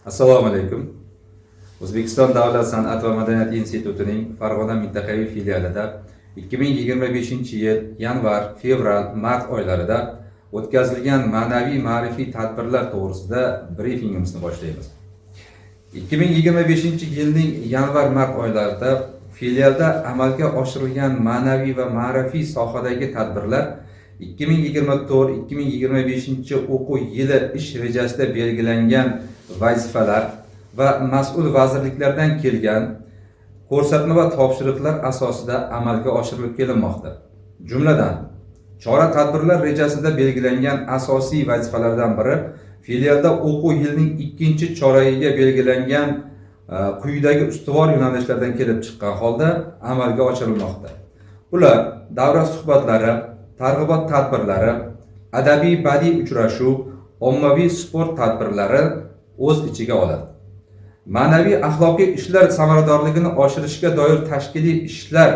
Assalomu alaykum. O'zbekiston davlat san'at va madaniyat institutining Farg'ona mintaqaviy filialida 2025 yil yanvar, fevral, mart oylarida o'tkazilgan ma'naviy ma'rifiy tadbirlar to'g'risida brifingimizni boshlaymiz. 2025 yilning yanvar mart oylarida filialda amalga oshirilgan ma'naviy va ma'rifiy sohadagi tadbirlar 2024-2025 o'quv yili ish rejasida belgilangan vazifalar va mas'ul vazirliklardan kelgan ko'rsatma va topshiriqlar asosida amalga oshirilib kelinmoqda. Jumladan, chora tadbirlar rejasida belgilangan asosiy vazifalardan biri filialda o'quv yilining ikkinchi choragiga belgilangan quyidagi ustuvor yo'nalishlardan kelib chiqqan holda amalga oshirilmoqda. Ular: davra suhbatlari, targ'ibot tadbirlari, adabiy badiiy uchrashuv, ommaviy sport tadbirlari o'z ichiga oladi. Ma'naviy axloqiy ishlar samaradorligini oshirishga doir tashkiliy ishlar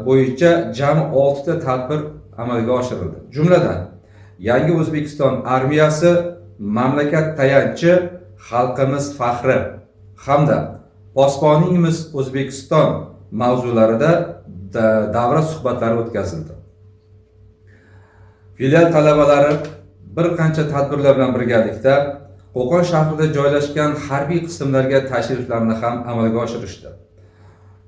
bo'yicha jami oltita tadbir amalga oshirildi. Jumladan, "Yangi O'zbekiston armiyasi: mamlakat tayanchi, xalqimiz faxri" hamda "Posbonimiz O'zbekiston" mavzularida davra suhbatlari o'tkazildi. Filial talabalari bir qancha tadbirlar bilan birgalikda Qo'qon shahrida joylashgan harbiy qismlarga tashriflarni ham amalga oshirishdi.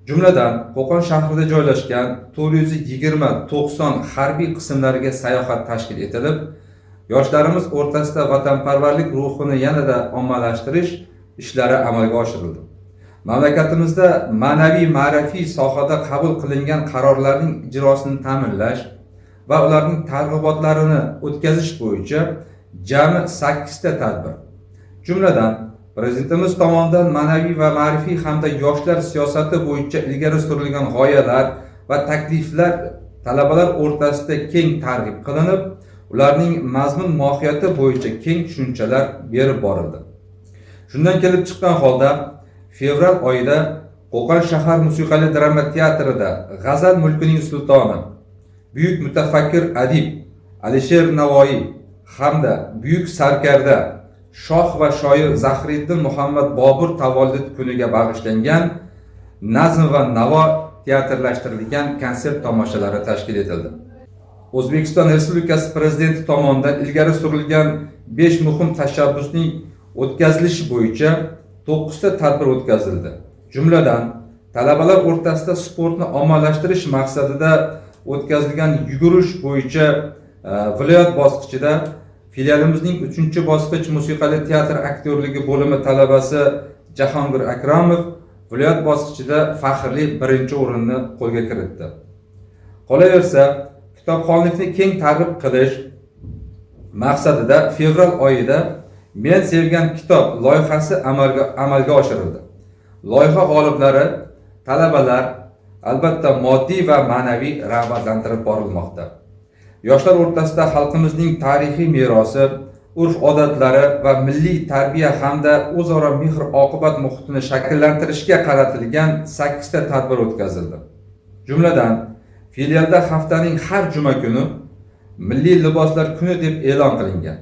Jumladan, Qo'qon shahrida joylashgan 420 90 harbiy qismlariga sayohat tashkil etilib, yoshlarimiz o'rtasida vatanparvarlik ruhini yanada ommalashtirish ishlari amalga oshirildi. Mamlakatimizda ma'naviy ma'rifiy sohada qabul qilingan qarorlarning ijrosini ta'minlash va ularning targ'ibotlarini o'tkazish bo'yicha jami sakkizta tadbir, jumladan, Prezidentimiz tomonidan ma'naviy va ma'rifiy hamda yoshlar siyosati bo'yicha ilgari surilgan g'oyalar va takliflar talabalar o'rtasida keng targ'ib qilinib, ularning mazmun mohiyati bo'yicha keng tushunchalar berib borildi. Shundan kelib chiqqan holda fevral oyida Qo'qon shahar musiqali drama teatrida g'azal mulkining sultoni, buyuk mutafakkir adib Alisher Navoiy hamda buyuk sarkarda, shoh va shoir Zahiriddin Muhammad Bobur tavallud kuniga bag'ishlangan "Nazm va navo" teatrlashtirilgan konsert tomoshalari tashkil etildi. O'zbekiston Respublikasi Prezidenti tomonidan ilgari surilgan besh muhim tashabbusning o'tkazilishi bo'yicha to'qqizta tadbir o'tkazildi. Jumladan, talabalar o'rtasida sportni ommalashtirish maqsadida o'tkazilgan yugurish bo'yicha viloyat bosqichida filialimizning uchinchi bosqich musiqali teatr aktyorligi bo'limi talabasi Jahongir Akramov viloyat bosqichida faxrli birinchi o'rinni qo'lga kiritdi. Qolaversa, kitobxonlikni keng targ'ib qilish maqsadida fevral oyida "Men sevgan kitob" loyihasi amalga oshirildi. Loyiha g'oliblari talabalar albatta moddiy va ma'naviy rag'batlantirib borilmoqda. Yoshlar o'rtasida xalqimizning tarixiy merosi, urf odatlari va milliy tarbiya hamda o'zaro mehr oqibat muhitini shakllantirishga qaratilgan sakkizta tadbir o'tkazildi. Jumladan, filialda haftaning har juma kuni milliy liboslar kuni deb e'lon qilingan.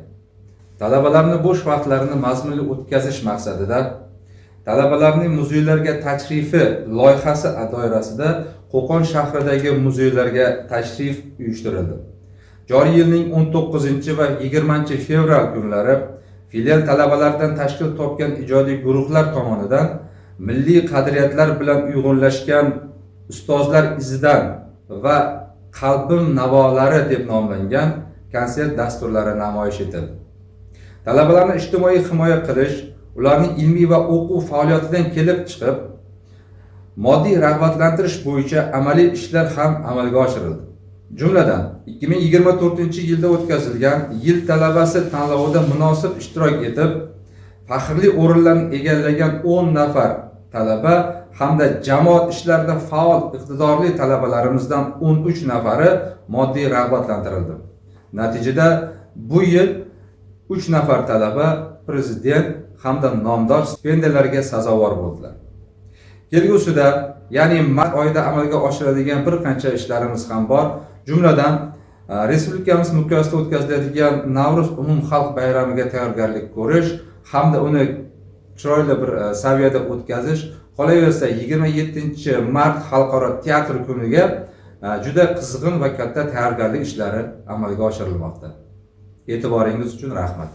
Talabalarni bo'sh vaqtlarini mazmunli o'tkazish maqsadida talabalarning muzeylarga tashrifi loyihasi doirasida Qo'qon shahridagi muzeylarga tashrif uyushtirildi. Joriy yilning 19 va 20 fevral kunlari filial talabalaridan tashkil topgan ijodiy guruhlar tomonidan milliy qadriyatlar bilan uyg'unlashgan "Ustozlar izidan" va "Qalbim navolari" deb nomlangan konsert dasturlari namoyish etildi. Talabalarni ijtimoiy himoya qilish, ularning ilmiy va o'quv faoliyatidan kelib chiqib moddiy rag'batlantirish bo'yicha amaliy ishlar ham amalga oshirildi. Jumladan, 2024 yilda o'tkazilgan "Yil talabasi" tanlovida munosib ishtirok etib, faxrli o'rinlarni egallagan 10 nafar talaba hamda jamoat ishlarida faol, iqtidorli talabalarimizdan 13 nafari moddiy rag'batlantirildi. Natijada bu yil 3 nafar talaba Prezident hamda nomdor stipendiyalarga sazovor bo'ldilar. Kelgusida, ya'ni mart oyida amalga oshiradigan bir qancha ishlarimiz ham bor. Jumladan, respublikamiz miqyosida o'tkaziladigan Navro'z umumxalq bayramiga tayyorgarlik ko'rish hamda uni chiroyli bir saviyada o'tkazish, qolaversa 27 mart xalqaro teatr kuniga juda qizg'in va katta tayyorgarlik ishlari amalga oshirilmoqda. E'tiboringiz uchun rahmat.